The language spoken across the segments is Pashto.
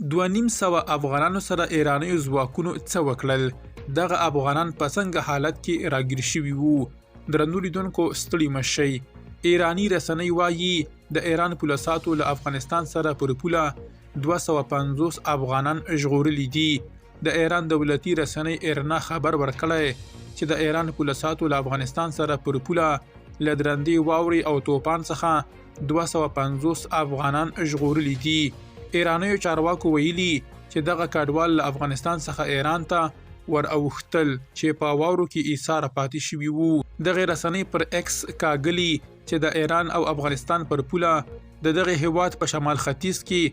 250 افغانانو سره ایرانیو ځواکونو څه وکړل؟ دغه افغانان په څنګه حالت کې راګیر شوي وو؟ درنو لیدونکو ستړي مه شئ. ایراني رسنۍ وايي، د ایران پوله ساتو له افغانستان سره پر پوله 250 افغانان ژغورلي دي. د ایران دولتي رسنۍ ایرنا خبر ورکړی چې د ایران پوله ساتو له افغانستان سره پر پوله له درندې واورې او توپان څخه 250 افغانان ژغورلي دي. ایرانیو چارواکو ویلي چې دغه کډوال له افغانستان څخه ایران ته ور اوښتل چې په واورو کې ایساره پاتې شوي وو. دغې رسنۍ پر ایکس کاږلي چې د ایران او افغانستان پر پوله د دغه هیواد په شمال ختیځ کې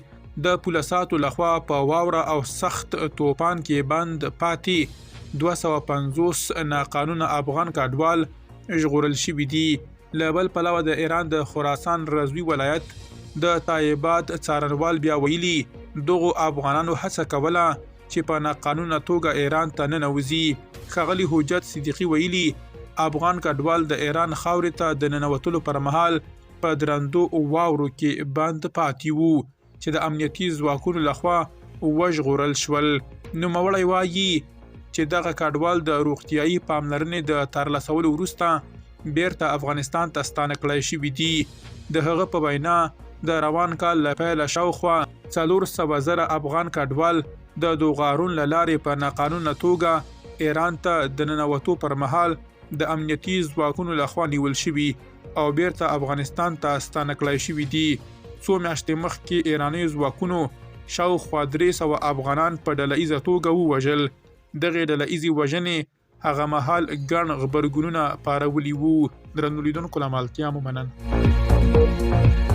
د پوله ساتو لخوا په واوره او سخت توپان کې بند پاتې 250 ناقانونه افغان کډوال ژغورل شوي دي. له بل پلوه د ایران د خراسان رضوي ولایت د تایباد څارنوال بیا ویلي، دغو افغانانو هڅه کوله چې په ناقانونه توګه ایران ته ننوځي. ښاغلي حجت صدیقي ویلي، افغان کډوال د ایران خاورې ته د ننوتلو پر مهال په درندو واورو کې بند پاتې وو چې د امنیتي ځواکونو لخوا وژغورل شول. نوموړی وايي چې دغه کډوال د روغتیايي پاملرنې د ترلاسولو وروسته بیرته افغانستان ته ستانه کړای شوي دي. د هغه په وینا، د روان کال له پیله شاوخوا 400 زره افغان کډوال د دوغارون له لارې په ناقانونه توګه ایران ته د ننوتو پر مهال د امنیتي ځواکونو لخوا نیول شوي او بیرته افغانستان ته ستانه کړای شوي دي. څو میاشتې مخکې ایرانیو ځواکونو شاوخوا 300 افغانان په ډله ایزه توګه ووژل. دغې ډله ایزې وژنې هغه مهال ګڼ غبرګونونه پارولي وو. درنو لیدونکو له مالتیا مو مننه.